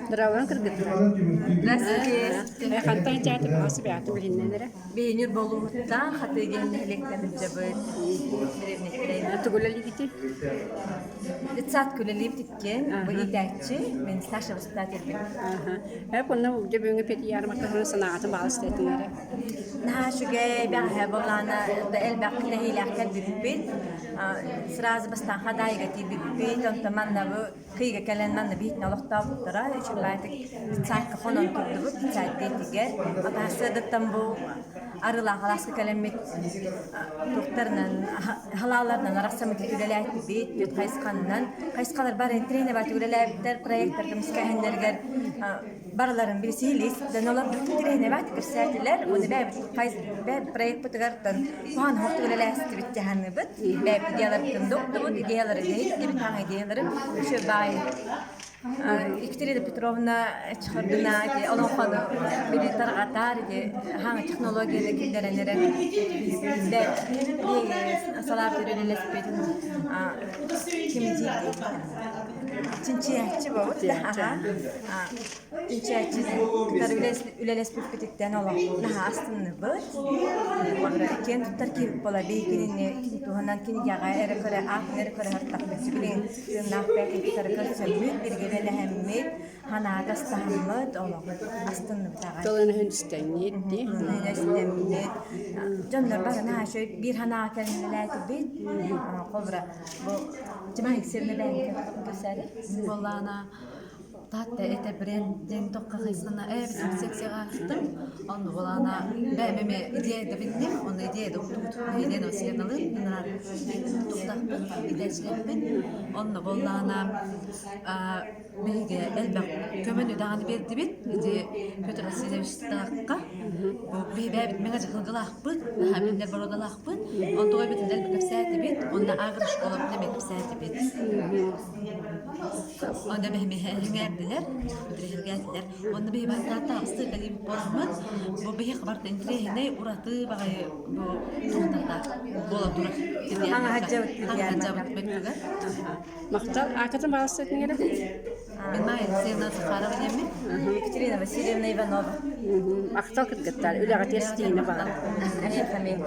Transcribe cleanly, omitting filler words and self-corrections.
Дорооболоруҥ кыргыттар. Здравствуйте. Хантан чааты баҕасы бэҕэтэ билиннэн эрэ. Биһинир болуһуттан хатыгын нэһилиэктэн илдьэбит. Древнеттен. Тугу үлэлиигитий? Детсад үлэлиибит иккиэн. Бу иитээччи, мен старший воспитательбин. Э, онно дьэ бүгүҥҥү педиармакка санаатын баҕас этиҥ эрэ. Наһаа үчүгэй, бэҕэһээ буоллаҕына элбэх кэтэһиилээх кэлбиппит. Сразу бастаан хадаайыга тиийбиппит, онтон манна бу Кыйга кэлэн манна биһитин олохтообуттара, үчүгэйдик детсадка хонон турдубут, детсад дьиэтигэр. Атаһасыадыттан бу Арыылаах алааска кэлэммит туохтарынан, халааларынан арахсаммыт үлэлээтибит, түөрт хайысханнан. Хайысхалар бары интэриэһинэй үлэлээбиттэр, проекттар көмүскээһиннэригэр барыларын билсиһилиис дьон олорбут интэриэһинэй кэпсээтилэр. Уонна бэйэбит проекпытыгар Куһаҕан оһохтук үлэлээстибит дьаһанныбыт. Бэйэбит идеяларбытын да уктубут, идеялары иһиттибит, хаҥа идеялары үчүгэй баай Екатерина Петровна Чехордуна олоҥхону били тарҕатар ити хаҥа технологияны киллэрэн эрэр салаат үлэлэспит ким диир чинчийээччи буолбут да Чинчээччи кытары үлэлэспиппититтэн олох наһаа астынныбыт. Киэн туттар киһибит буола биһигини кини туһунан кинигэҕэ эрэ көрө, аатын эрэ көрө сырыттахпыт билигин тыыннаах бэйэтин кытары көрсөммүт, бииргэ үлэлэһэммит, санаата астаһаммыт олох астынныбыт аҕай. Тылын-өһүн истэҥҥит дии. Тылын истэммит. Дьоннор бары наһаа үчүгэй биир санааҕа кэлиннэлээтибит. Холобура, бу Тимофей Алексеевна бэйэҥ кэпсээри. Буоллаҕына Таатта этэ бренд диэн тохха хайысхана ээ бисим секцияҕа астым. Онно буолаана бэйэм эмиэ идея да биллим, онно идея да уктубут. Елена Васильевналыын ынырар туктахпыт, иитээччилэрбин. Онно буоллаҕына биһиги элбэх көмөнү даҕаны биэрдибит. Ити Петр Васильевичтаахха бу биһи бэйэбит мэҥэ дьахылгылаахпыт, наһаа биллэр боруодалаахпыт. Онтугай битин элбэх кэпсээтибит, онно агрошколабытын эмиэ кэпсээтибит. Онно биһиэхэ интэриэһиргээтилэр. Онно биһи барытаатта аҕыстыы кэлиибит буоламмыт, бу биһиэхэ барыта интэриэһинэй, ураты баҕайы бу туохтардаах буола турар. Хаҥаһадьабыт бөттүгэр. Махтал. Аакатын баҕастыытын эрэ? Мин Майя Алексеевна Захарова диэммин. Екатерина Васильевна Иванова. Махтал кыргыттар. Үлэҕитигэр ситиһиини баҕарабын. Эһиэхэ эмиэ.